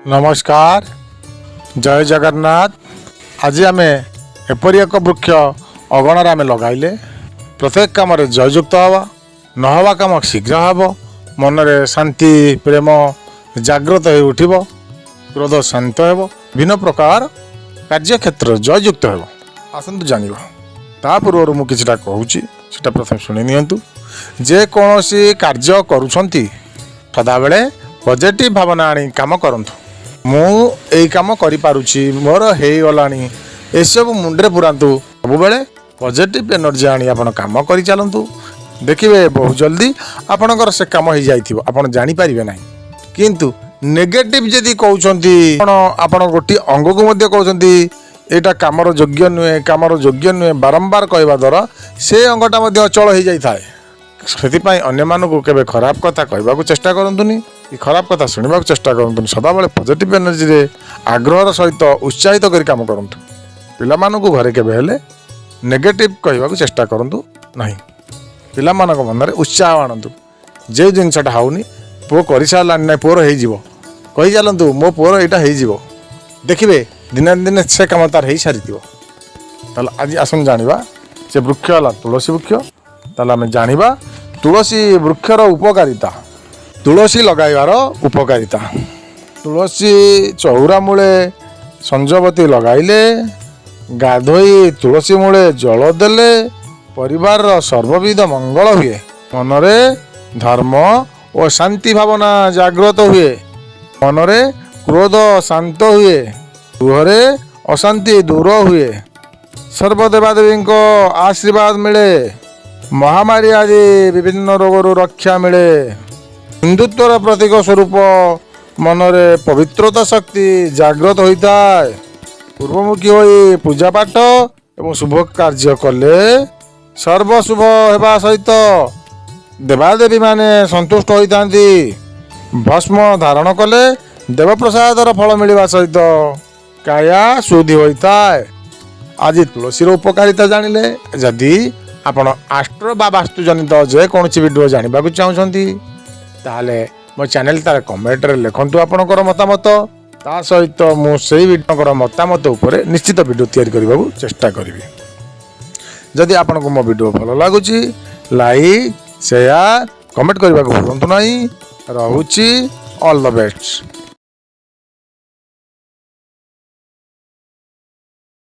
ନମସ୍କାର, ଜୟ ଜଗନ୍ନାଥ। ଆଜି ଆମେ ଏପରି ଏକ ବୃକ୍ଷ ଅଗଣାରେ ଆମେ ଲଗାଇଲେ ପ୍ରତ୍ୟେକ କାମରେ ଜୟଯୁକ୍ତ ହେବ, ନହେବା କାମ ଶୀଘ୍ର ହେବ, ମନରେ ଶାନ୍ତି ପ୍ରେମ ଜାଗ୍ରତ ହୋଇ ଉଠିବ, କ୍ରୋଧ ଶାନ୍ତ ହେବ, ବିଭିନ୍ନ ପ୍ରକାର କାର୍ଯ୍ୟକ୍ଷେତ୍ରରେ ଜୟଯୁକ୍ତ ହେବ। ଆସନ୍ତୁ ଜାଣିବା। ତା ପୂର୍ବରୁ ମୁଁ କିଛିଟା କହୁଛି, ସେଟା ପ୍ରଥମେ ଶୁଣି ନିଅନ୍ତୁ। ଯେକୌଣସି କାର୍ଯ୍ୟ କରୁଛନ୍ତି, ସଦାବେଳେ ପଜିଟିଭ୍ ଭାବନା ଆଣି କାମ କରନ୍ତୁ। ମୁଁ ଏଇ କାମ କରିପାରୁଛି, ମୋର ହେଇଗଲାଣି, ଏସବୁ ମୁଣ୍ଡରେ ପୁରାନ୍ତୁ। ସବୁବେଳେ ପଜିଟିଭ୍ ଏନର୍ଜି ଆଣି ଆପଣ କାମ କରିଚାଲନ୍ତୁ। ଦେଖିବେ, ବହୁତ ଜଲ୍ଦି ଆପଣଙ୍କର ସେ କାମ ହେଇଯାଇଥିବ, ଆପଣ ଜାଣିପାରିବେ ନାହିଁ। କିନ୍ତୁ ନେଗେଟିଭ୍ ଯଦି କହୁଛନ୍ତି ଆପଣ, ଆପଣ ଗୋଟିଏ ଅଙ୍ଗକୁ ମଧ୍ୟ କହୁଛନ୍ତି, ଏଇଟା କାମର ଯୋଗ୍ୟ ନୁହେଁ, କାମର ଯୋଗ୍ୟ ନୁହେଁ, ବାରମ୍ବାର କହିବା ଦ୍ୱାରା ସେ ଅଙ୍ଗଟା ମଧ୍ୟ ଅଚଳ ହେଇଯାଇଥାଏ। ସେଥିପାଇଁ ଅନ୍ୟମାନଙ୍କୁ କେବେ ଖରାପ କଥା କହିବାକୁ ଚେଷ୍ଟା କରନ୍ତୁନି କି ଖରାପ କଥା ଶୁଣିବାକୁ ଚେଷ୍ଟା କରନ୍ତୁନି। ସଦାବେଳେ ପଜିଟିଭ୍ ଏନର୍ଜିରେ ଆଗ୍ରହର ସହିତ ଉତ୍ସାହିତ କରି କାମ କରନ୍ତୁ। ପିଲାମାନଙ୍କୁ ଘରେ କେବେ ହେଲେ ନେଗେଟିଭ୍ କହିବାକୁ ଚେଷ୍ଟା କରନ୍ତୁ ନାହିଁ। ପିଲାମାନଙ୍କ ମନରେ ଉତ୍ସାହ ଆଣନ୍ତୁ। ଯେଉଁ ଜିନିଷଟା ହେଉନି, ପୁଅ କରିସାରିଲାଣି, ନାଇଁ, ପୁଅର ହେଇଯିବ, କହି ଚାଲନ୍ତୁ, ମୋ ପୁଅର ଏଇଟା ହେଇଯିବ। ଦେଖିବେ, ଦିନେ ନା ଦିନେ ସେ କାମ ତାର ହେଇସାରିଥିବ। ତାହେଲେ ଆଜି ଆସନ୍ତୁ ଜାଣିବା, ସେ ବୃକ୍ଷ ହେଲା ତୁଳସୀ ବୃକ୍ଷ। ତାହେଲେ ଆମେ ଜାଣିବା ତୁଳସୀ ବୃକ୍ଷର ଉପକାରିତା, ତୁଳସୀ ଲଗାଇବାର ଉପକାରିତା। ତୁଳସୀ ଚଉରା ମୂଳେ ସଞ୍ଜବତୀ ଲଗାଇଲେ, ଗାଧୋଇ ତୁଳସୀ ମୂଳେ ଜଳ ଦେଲେ ପରିବାରର ସର୍ବବିଧ ମଙ୍ଗଳ ହୁଏ। ମନରେ ଧର୍ମ ଓ ଶାନ୍ତି ଭାବନା ଜାଗ୍ରତ ହୁଏ। ମନରେ କ୍ରୋଧ ଶାନ୍ତ ହୁଏ। ଗୃହରେ ଅଶାନ୍ତି ଦୂର ହୁଏ। ସର୍ବଦେବାଦେବୀଙ୍କ ଆଶୀର୍ବାଦ ମିଳେ। ମହାମାରୀ ଆଦି ବିଭିନ୍ନ ରୋଗରୁ ରକ୍ଷା ମିଳେ। ହିନ୍ଦୁତ୍ୱର ପ୍ରତୀକ ସ୍ୱରୂପ ମନରେ ପବିତ୍ରତା ଶକ୍ତି ଜାଗ୍ରତ ହୋଇଥାଏ। ପୂର୍ବମୁଖୀ ହୋଇ ପୂଜା ପାଠ ଏବଂ ଶୁଭ କାର୍ଯ୍ୟ କଲେ ସର୍ବଶୁଭ ହେବା ସହିତ ଦେବାଦେବୀମାନେ ସନ୍ତୁଷ୍ଟ ହୋଇଥାନ୍ତି। ଭସ୍ମ ଧାରଣ କଲେ ଦେବପ୍ରସାଦର ଫଳ ମିଳିବା ସହିତ କାୟା ଶୁଦ୍ଧି ହୋଇଥାଏ। ଆଜି ତୁଳସୀର ଉପକାରିତା ଜାଣିଲେ। ଯଦି ଆପଣ ଆଷ୍ଟ୍ରୋ ବା ବାସ୍ତୁଜନିତ ଯେକୌଣସି ଭିଡ଼ିଓ ଜାଣିବାକୁ ଚାହୁଁଛନ୍ତି, ତାହେଲେ ମୋ ଚ୍ୟାନେଲ୍ ତାର କମେଣ୍ଟରେ ଲେଖନ୍ତୁ ଆପଣଙ୍କର ମତାମତ। ତା ସହିତ ମୁଁ ସେଇ ଭିଡ଼ିଓଙ୍କର ମତାମତ ଉପରେ ନିଶ୍ଚିତ ଭିଡ଼ିଓ ତିଆରି କରିବାକୁ ଚେଷ୍ଟା କରିବି। ଯଦି ଆପଣଙ୍କୁ ମୋ ଭିଡ଼ିଓ ଭଲ ଲାଗୁଛି, ଲାଇକ୍, ସେୟାର, କମେଣ୍ଟ କରିବାକୁ ଭୁଲନ୍ତୁ ନାହିଁ। ରହୁଛି। All the best.